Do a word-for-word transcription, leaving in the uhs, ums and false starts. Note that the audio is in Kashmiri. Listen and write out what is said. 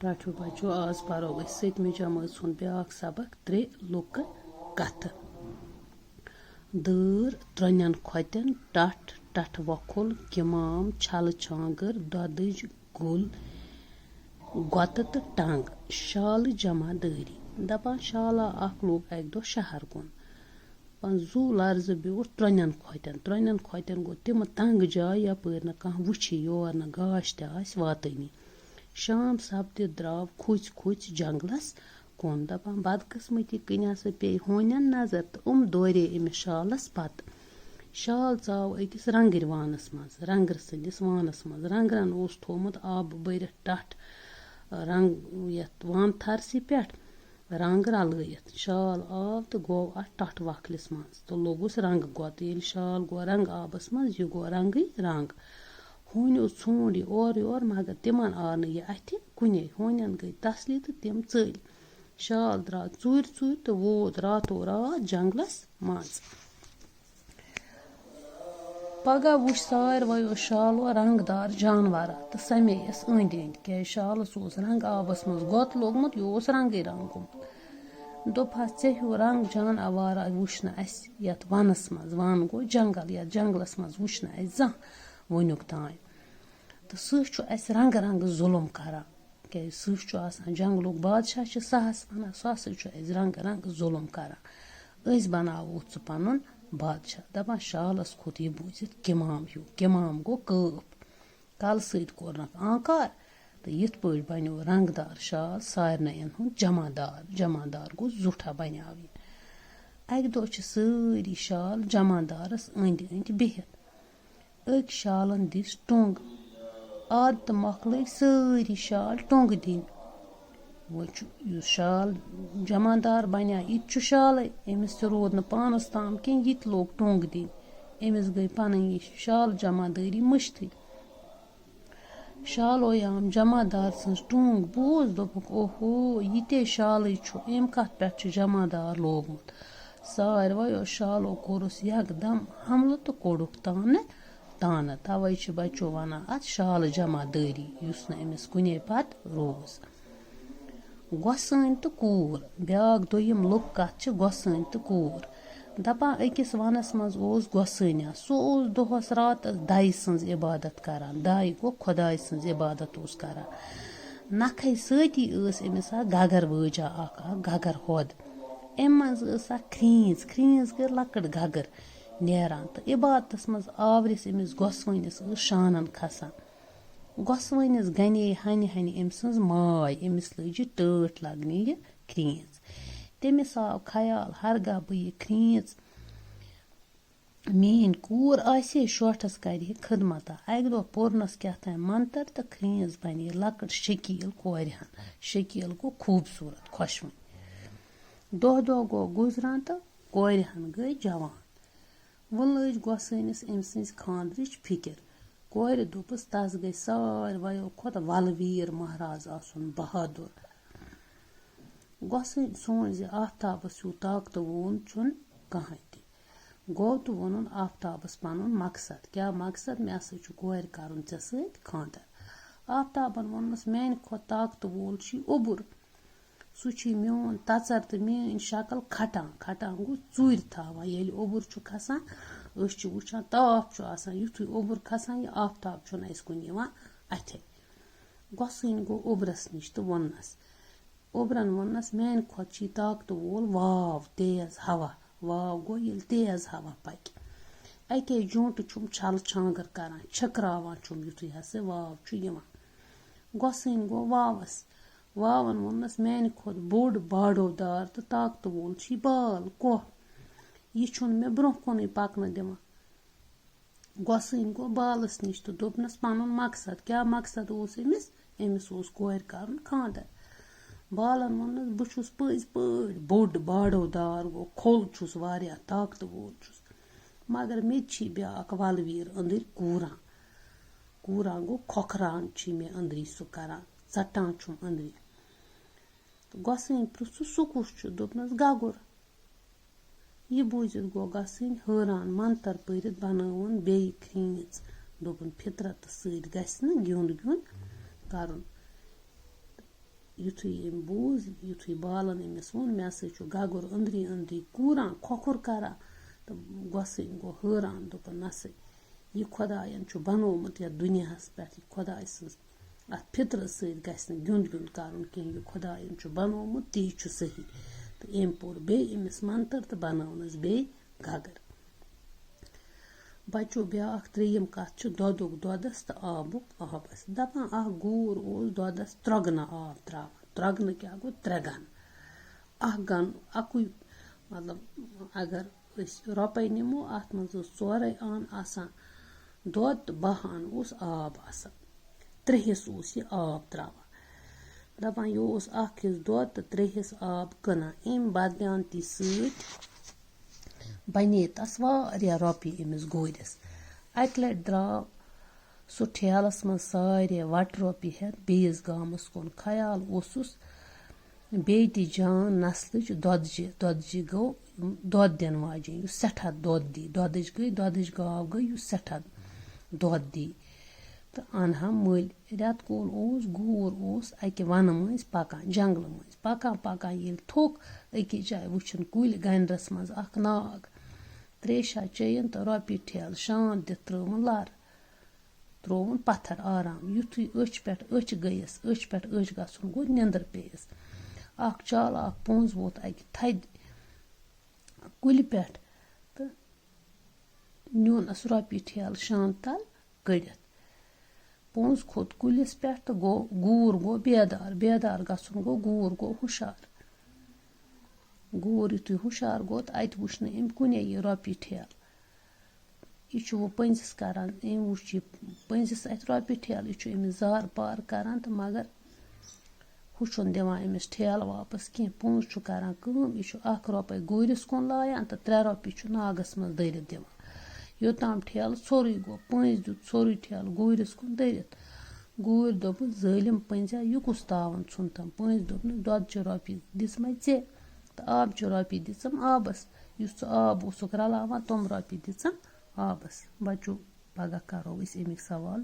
ٹاٹھیو بچو، آز پرو أسۍ سٔتمہِ جمٲژ ہُنٛد بیٛاکھ سبق، ترٛےٚ لُکہٕ کتھٕ۔ دٲر، ترٛۄنٮ۪ن کھۄتٮ۪ن، ٹٹھ، ٹٹھ وۄکھُل، کِمام، چھلہٕ چھانٛگٕر، دۄدٕج گُل، گۄتہٕ تہٕ ٹنٛگ، شالہٕ جمع دٲری۔ دپان شالا اکھ لوٚگ اکہِ دۄہ شہر کُن۔ پَتہٕ زُو لرزٕ بیوٗٹھ ترٛۄنٮ۪ن کھۄتٮ۪ن۔ ترٛۄنٮ۪ن کھۄتٮ۪ن گوٚو تِم تنٛگ جاے، یپٲرۍ نہٕ کانٛہہ وٕچھی، یور نہٕ گاش تہِ آسہِ واتٲنی۔ شام سپدِتھ درٛاو کھوژۍ کھوژۍ جنگلس کُن۔ دپان، بدقٕسمتی کِنۍ ہسا پیٚیہِ ہونٮ۪ن نظر تہٕ یِم دورے أمِس شالس پتہٕ۔ شال ژاو أکِس رنٛگٕرۍ وانس منٛز، رنٛگرٕ سٕنٛدِس وانس منٛز۔ رنٛگرن اوس تھوٚومُت آبہٕ بٔرِتھ ٹٹھ رنٛگ، یتھ وان تھرسہِ پٮ۪ٹھ رنٛگ رلٲیِتھ۔ شال آو تہٕ گوٚو اتھ ٹٹھ وکھلِس منٛز تہٕ لوٚگُس رنٛگ گۄتہٕ۔ ییٚلہِ شال گوٚو رنٛگ آبس منٛز، یہِ گوٚو رنٛگٕے رنٛگ۔ ہونیو ژھونٛڈ یہِ اورٕ یور، مگر تِمن آو نہٕ یہِ اتھِ کُنے۔ ہونٮ۪ن گٔے تسلی تہٕ تِم ژٔلۍ۔ شال درٛاو ژوٗرِ ژوٗرِ تہٕ ووت راتو راتھ جنگلس منٛز۔ پگاہ وُچھ ساروِیو شالو رنٛگدار جانورا تہٕ سمییس أنٛدۍ أنٛدۍ، کیٛازِ شالس اوس رنٛگ آبس منٛز گۄتہٕ لوٚگمُت، یہِ اوس رنٛگٕے رنٛگ گوٚمُت۔ دوٚپہَس، "ژےٚ ہیوٗ رنٛگ جاناوارا وُچھ نہٕ اَسہِ یَتھ وَنَس منٛز۔" وَن گوٚو جنٛگل، یَتھ جنٛگلَس منٛز وُچھ نہٕ اَسہِ زانٛہہ وٕنیُک تام۔ "تہٕ سٕہہ چھُ اَسہِ رنٛگہٕ رنٛگہٕ ظُلُم کران، کیٛازِ سٕہہ چھُ آسان جنٛگلُک بادشاہ، چھِ سَہَس وَنان، سُہ ہسا چھُ اَسہِ رنٛگہٕ رنٛگہٕ ظُلُم کران۔ أسۍ بناووتھ ژٕ پَنُن بادشاہ۔" دَپان شالَس کھوٚت یہِ بوٗزِتھ کِمام ہیوٗ۔ کِمام گوٚو کٲف۔ کلہٕ سۭتۍ کوٚرنکھ آنکار تہٕ یِتھ پٲٹھۍ بنیو رنٛگدار شال سارنٕیَن ہُنٛد جمعدار۔ جمعدار گوٚو زیوٗٹھا بنیٛاو یہِ۔ اَکہِ دۄہ چھِ سٲری شال جمعدارس أنٛدۍ أنٛدۍ بِہِتھ۔ أکۍ شالن دِژ ٹوٚنٛگ۔ عادتہٕ مۄکلٲوۍ سٲری شال ٹوٚنٛگ دِنۍ۔ وۄنۍ چھُ یُس شال جمعدار بنیٛاو، یہِ تہِ چھُ شالے۔ أمِس تہِ روٗد نہٕ پانس تام کینٛہہ، یہِ تہِ لوٚگ ٹوٚنٛگ دِنۍ۔ أمِس گٔے پنٕنۍ یہِ شال جمعدٲری مٔشتھٕے۔ شالو یام جمعدار سٕنٛز ٹوٗنٛگ بوٗز، دوٚپُکھ، "اوہو، یہِ تے شالٕے چھُ، أمۍ کَتھ پٮ۪ٹھ چھُ جمعدار لوگمُت؟" ساروِیو شالو کوٚرُس یکدم حملہٕ تہٕ کوٚڑُکھ تانہٕ تانہٕ۔ توے چھِ بچو وَنان اَتھ شالہٕ جمعدٲری، یُس نہٕ أمِس کُنے پَتہٕ روٗز۔ گۄسٲنۍ تہٕ کوٗر۔ بیٛاکھ دوٚیِم لُکہٕ کتھ چھِ گۄسٲنۍ تہٕ کوٗر۔ دپان أکِس ونس منٛز اوس گۄسٲنیا۔ سُہ اوس دۄہس راتس دَیہِ سٕنٛز عبادت کران۔ دَے گوٚو خۄداے سٕنٛز عبادت اوس کران۔ نکھے سۭتی ٲس أمِس اکھ گگر وٲجا اکھ، اکھ گگر ہۄد۔ اَمہِ منٛز ٲس اکھ کھرٛیٖنٛز، کھرٛیٖنٛز گٔے لۄکٕٹ گگر نیران تہٕ عبادتس منٛز آورِس أمِس گۄسٲنِس ٲس شانن کھسان۔ گۄسوٲنِس گنے ہنہِ ہنہِ أمۍ سٕنٛز ماے، أمِس لٔج یہِ ٹٲٹھ لگنہِ یہِ کھرٛیٖنٛز۔ تٔمِس آو خیال، ہرگاہ بہٕ یہِ کھرٛیٖنٛز میٛٲنۍ کوٗر آسہِ ہے، شوٹھس کرِ ہے خدمتا۔ اکہِ دۄہ پوٚرنس کیٛاہ تام منتر تہٕ کھرٛیٖنٛز بنے لۄکٕٹ شکیٖل کورِ ہن۔ شکیٖل گوٚو خوٗبصوٗرت، خۄشوٕنۍ۔ دۄہ دۄہ گوٚو گُزران تہٕ کورِ ہن گٔے جوان۔ وۄنۍ لٔج گۄسٲنِس أمۍ سٕنٛزِ خانٛدرٕچ فِکِر۔ کورِ دوٚپُس، "تَس گژھِ ساروِیو کھۄتہٕ وَلہٕ ویٖر مہراز آسُن، بہادُر۔" گۄسٲنۍ سونٛچ زِ آفتابَس ہیوٗ طاقتہٕ وول چھُنہٕ کٕہٕنۍ تہِ۔ گوٚو تہٕ ووٚنُن آفتابَس پَنُن مقصد۔ کیٛاہ مقصد؟ "مےٚ ہسا چھُ کورِ کَرُن ژےٚ سۭتۍ خانٛدر۔" آفتابَن ووٚنمَس، "میٛانہِ کھۄتہٕ طاقتہٕ وول چھُے اوٚبُر۔" سُہ چھُے میون تَژَر تہٕ میٲنۍ شکل کھٹان۔ کھٹان گوٚو ژوٗرِ تھاوان۔ ییٚلہِ اوٚبُر چھُ کھسان، أسۍ چھِ وٕچھان تاپھ چھُ آسان، یُتھُے اوٚبُر کھسان، یہِ آفتاب چھُنہٕ اَسہِ کُن یِوان اَتھے۔ گۄسٲنۍ گوٚو اوٚبرَس نِش تہٕ ووٚننَس، اوٚبرَن ووٚننَس، "میانہِ کھۄتہٕ چھُے طاقتہٕ وول واو، تیز ہوا۔" واو گوٚو ییٚلہِ تیز ہوا پَکہِ۔ اَکے جونٛٹہٕ چھُم چھَلہٕ چھانٛگَر کران، چھٔکراوان چھُم، یُتھُے ہسا واو چھُ یِوان۔ گۄسٲنۍ گوٚو واوَس۔ واوَن ووٚننَس، "میانہِ کھۄتہٕ بوٚڑ باڈو دار تہٕ طاقتہٕ وول چھُے بال، کوہ۔ یہِ چھُنہٕ مےٚ برٛونٛہہ کُنُے پَکنہٕ دِوان۔" گۄسٲنۍ گوٚو بالَس نِش تہٕ دوٚپنَس پَنُن مقصد۔ کیٛاہ مقصد اوس أمِس؟ أمِس اوس کورِ کَرُن خانٛدر۔ بالَن ووٚننَس، "بہٕ چھُس پٔزۍ پٲٹھۍ بوٚڑ باڈو دار، گوٚو کھوٚل چھُس، واریاہ طاقتہٕ وول چھُس، مگر مےٚ تہِ چھِ بیٛاکھ وَلہٕ ویٖر أنٛدٕرۍ کوٗران۔" کوٗران گوٚو کھۄکھران چھُ مےٚ أنٛدری سُہ کران، ژٹان چھُم أنٛدری۔ تہٕ گۄسٲنۍ پرٛژھُس، "سُہ کُس چھُ؟" دوٚپنَس، "گگُر۔" یہِ بوٗزِتھ گوٚو گۄسٲنۍ حٲران، منتر پٔرِتھ بنٲوٕن بیٚیہِ کھرٛیٖنٛژ۔ دوٚپُن، "فطرتس سۭتۍ گژھِ نہٕ گیُنٛد گیُنٛد کرُن۔" یُتھُے أمۍ بوٗز، یُتھُے بالَن أمِس ووٚن، "مےٚ ہسا چھُ گگُر أنٛدری أنٛدری کوٗران، کھۄکھُر کران"، تہٕ گۄسٕنۍ گوٚو حٲران، دوٚپُن، "نہ سا، یہِ خۄدایَن چھُ بنوومُت یَتھ دُنیاہَس پٮ۪ٹھ، یہِ خۄداے سٕنٛز، اَتھ فطرت سۭتۍ گژھِ نہٕ گیُنٛد گیُنٛد کَرُن کینٛہہ، یہِ خۄدایَن چھُ بنوومُت، تی چھُ صحیح"۔ تہٕ أمۍ پوٚر بیٚیہِ أمِس منتر تہٕ بنٲونَس بیٚیہِ گگٕر۔ بچو، بیٛاکھ ترٛیٚیِم کَتھ چھِ دۄدُک دۄدَس تہٕ آبُک آبَس۔ دَپان، اَکھ گوٗر اوس دۄدَس ترٛۄگنہٕ آب ترٛاوان۔ ترٛۄگنہٕ کیٛاہ گوٚو؟ ترٛےٚ گَن۔ اَکھ گَن، اَکُے، مطلب، اگر أسۍ رۄپَے نِمو، اَتھ منٛز ٲس ژورَے آن آسان دۄد تہٕ باہ آن اوس آب آسان۔ ترٛےٚ حِصہٕ اوس یہِ آب ترٛاوان۔ دَپان، یہِ اوس اَکھ حِصہٕ دۄد تہٕ ترٛےٚ حِصہٕ آب کٕنان۔ اَمہِ بدلیٛانتی سۭتۍ بنے تس واریاہ رۄپیہِ أمِس گورِس۔ اَکہِ لَٹہِ درٛاو سُہ ٹھیلَس منٛز سارے وَٹہٕ رۄپیہِ ہٮ۪تھ بیٚیِس گامَس کُن۔ خیال اوسُس بیٚیہِ تہِ جان نسلٕچ دۄدجہِ، دۄدجہِ گوٚو دۄد دِنہٕ واجیٚنۍ، یُس سٮ۪ٹھاہ دۄد دی۔ دۄدٕچ گٔے، دۄدٕچ گاو گٔے، یُس سٮ۪ٹھاہ دۄد دی۔ تہٕ اَنہٕ ہا مٔلۍ۔ رٮ۪تہٕ کول اوس، گوٗر اوس اَکہِ وَنہٕ مٔنٛزۍ پَکان، جنٛگلہٕ مٔنٛزۍ۔ پَکان پَکان ییٚلہِ تھوٚک، أکِس جایہِ وٕچھُن کُلۍ گَنٛڈرَس منٛز اَکھ ناگ۔ ترٛیشا چیٚیَن تہٕ رۄپیہِ ٹھیلہٕ شانٛد دِتھ ترٛٲوٕن لَر۔ ترٛووُن پَتھر آرام۔ یُتھُے أچھ پٮ۪ٹھ أچھ گٔیَس، أچھ پٮ۪ٹھ أچھ گژھُن گوٚو، نیٚنٛدٕر پیٚیَس۔ اَکھ چالاک پوٚنٛز ووت اَکہِ تھدِ کُلہِ پٮ۪ٹھ تہٕ نیونَس رۄپیہِ ٹھیلہٕ شانٛد تل کٔڑِتھ۔ پوٚنٛز کھوٚت کُلِس پٮ۪ٹھ تہٕ گوٚو، گوٗر گوٚو بیدار۔ بیدار گژھُن گوٚو، گوٗر گوٚو ہُشار۔ گوٗر یُتھُے ہُشار گوٚو تہٕ اَتہِ وُچھ نہٕ أمۍ کُنے یہِ رۄپیہِ ٹھیلہٕ۔ یہِ چھُ وۄنۍ پٔنٛزِس کران، أمۍ وُچھ یہِ پٔنٛزِس اَتھِ رۄپیہِ ٹھیلہٕ، یہِ چھُ أمِس زارٕ پار کران تہٕ مگر ہُہ چھُنہٕ دِوان أمِس ٹھیلہٕ واپس کینٛہہ۔ پوٚنٛز چھُ کران کٲم، یہِ چھُ اَکھ رۄپَے گوٗرِس کُن لایان تہٕ ترٛےٚ رۄپیہِ چھُ ناگَس منٛز دٔرِتھ دِوان۔ یوٚتام ٹھیلہٕ ژھوٚرُے گوٚو، پٔنٛزۍ دیُت ژھوٚرُے ٹھیلہٕ گوٗرِس کُن دٔرِتھ۔ گوٗرۍ دوٚپُن، "ظٲلِم پٔنٛزیا، یہِ کُس تاوَن ژھُن تھَم؟ پٔنٛزۍ دوٚپنَس، 'دۄدچہِ رۄپیہِ دِژمَے ژےٚ تہٕ آبچہِ رۄپیہِ دِژٕم آبَس۔ یُس ژٕ آب اوسُکھ رَلاوان، تِم رۄپیہِ دِژٕم آبَس۔'" بَچو، پَگاہ کَرو أسۍ اَمِکۍ سوال۔